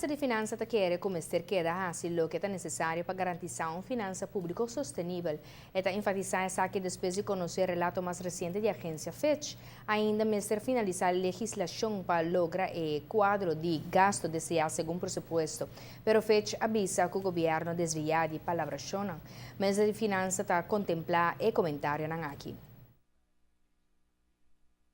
Minister di Finansa ta kere ku mester keda hasi loke ta nesesario pa garantisá un finansa públiko sostenibel. E ta enfatisá esaki despues di konosé relato mas resiente di agensia Fitch. Ainda mester finalisá legislashon pa logra e kuadro di gasto deseá segun presupuesto. Pero Fitch a bisa ku gobièrnu a desviá di palabrashonnan. Minister di Finansa ta kontemplá e komentarionan aki.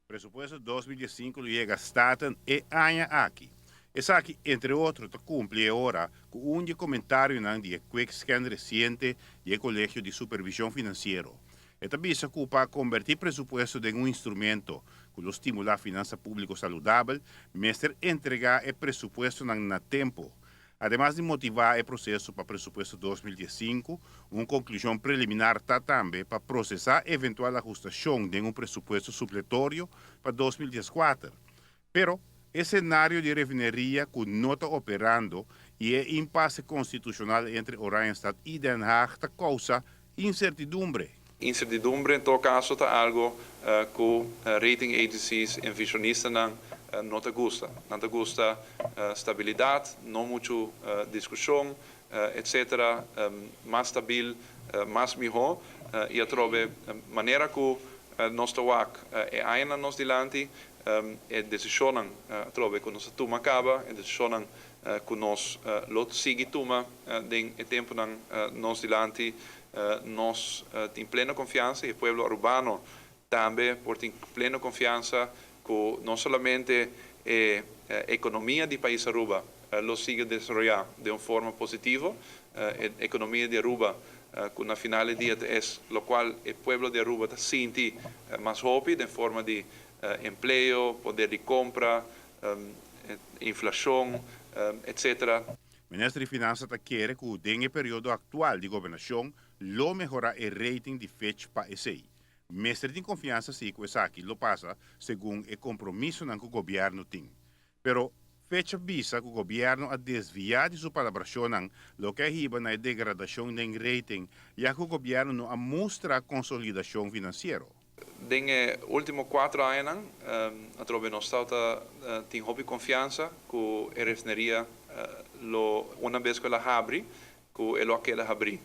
Presupuesto 2015 lo yega Staten e aña aki. Esaki, entre otro, ta kumpli e ora ku un di e komentarionan di e quick scan resiente di e Kolegio di Supervishon Finansiero. E ta bisa ku pa kombertí presupuesto den un instrumento ku lo stimulá finansa públiko saludabel, mester entregá e presupuestonan na tempu. Ademas di motivá e proseso pa presupuesto 2015, un konklushon preliminar ta tambe pa prosesá eventual ahustashon den un presupuesto supletorio pa 2014. Pero, e senario di refineria ku no ta operando i e impase konstitushonal entre Oranjestad i Den Haag ta kousa insertidumbre. Insertidumbre en todo kaso ta algo ku rating agencies, inversionistanan no ta gusta. Nan ta gusta stabilidat, no muchu diskushon, etc. Mas stabil, mas mihó. I atrobe manera ku nos ta wak e añanan nos dilanti, e desishonnan atrobe ku nos a tuma kaba, e desishonnan ku nos lo sigui tuma den e tempunan nos dilanti, nos tin pleno konfiansa i e pueblo arubano tambe por tin pleno konfiansa ku no solamente e ekonomia di pais Aruba lo sigui desaroyá den un forma positivo, e ekonomia di Aruba ku na final e dia ta es lokual e pueblo di Aruba ta sinti mas hopi den forma di empleo, poder di kompra, inflashon, etc. Minister di Finansa ta kere ku den e periodo aktual di gobernashon lo mehorá e rating di Fitch pa esei. Mester tin konfiansa si ku esaki lo pasa segun e kompromisonan ku gobièrnu tin. Pero Fitch a bisa ku gobièrnu a desviá di su palabrashonnan, loke a hiba na e degradashon den rating, ya ku gobièrnu no a mustra konsolidashon finansiero. Den e último kuater añanan atrobe nos tabata tin hopi konfiansa ku e refineria lo una bes ku el a habri ku e lo a keda habrí.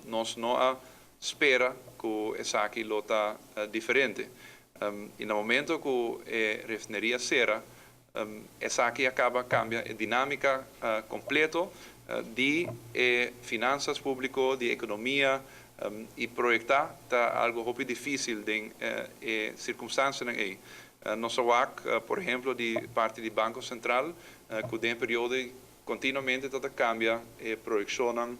Nos no a spera ku esaki lo ta diferente. I na momento ku e refineria sera, esaki a kaba kambia e dinámika kompleto di e finansas públiko, di ekonomia, i proyektá ta algu hopi difísil den e sirkunstansianan ei. Nos a wak, por ehemplo, di parti di Banko Sentral ku den e periodo ei kontinuamente ta ta kambia e proyekshonnan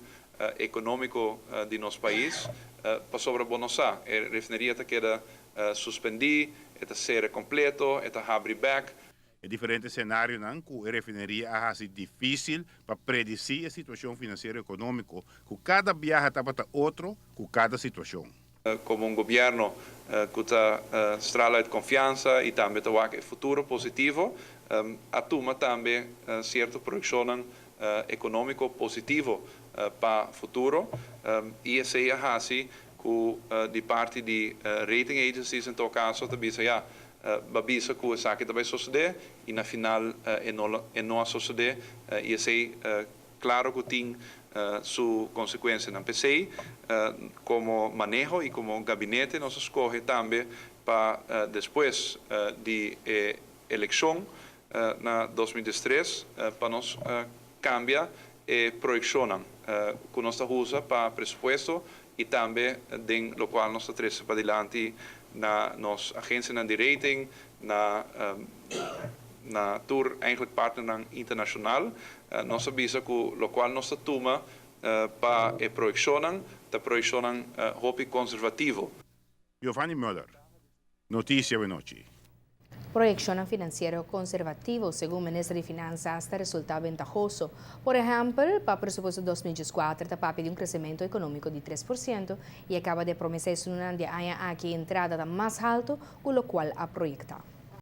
ekonómiko di nos pais, pasobra bo no sa, e refineria ta keda suspendí, e ta sera kompleto, e ta habri bèk. E diferente senarionan ku e refineria a hasi difísil pa predisí e situashon finansiero ekonómiko, ku kada biaha tabata otro ku kada situashon. Komo un gobièrnu ku ta strala et konfiansa i tambe ta wak e futuro positivo, a tuma tambe sierto proyekshonnan ekonómiko positivo pa futuro i esei a hasi ku di parti di rating agencies en todo kaso ta bisa ya, ba bisa ku esaki ta bai sosodé i na final e no a sosodé i esei klaro ku tin su konsekuensianan. P'esei komo maneho i komo gabinete nos a skohe tambe pa despues di e elekshon na 2013 pa nos kambia e proyekshonnan ku nos ta usa pa presupuesto i tambe den lokual nos ta trese padilanti na nos agensianan di rating, na na tur eigenlijk partnernan internashonal. Nos a bisa ku lokual nos ta tuma pa e proyekshonnan ta proyekshonnan hopi konservativo. Giovanni Muller, Noticia Awenochi. Proyekshonnan finansiero konservativo, segun Minister di Finansas, ta resultá bentahoso. Por ehèmpel, pa presupuesto 2014 ta papia di un kresementu ekonómiko di 3% i a kaba di promesá esunnan di aña aki e entrada ta mas haltu ku lokual a proyektá.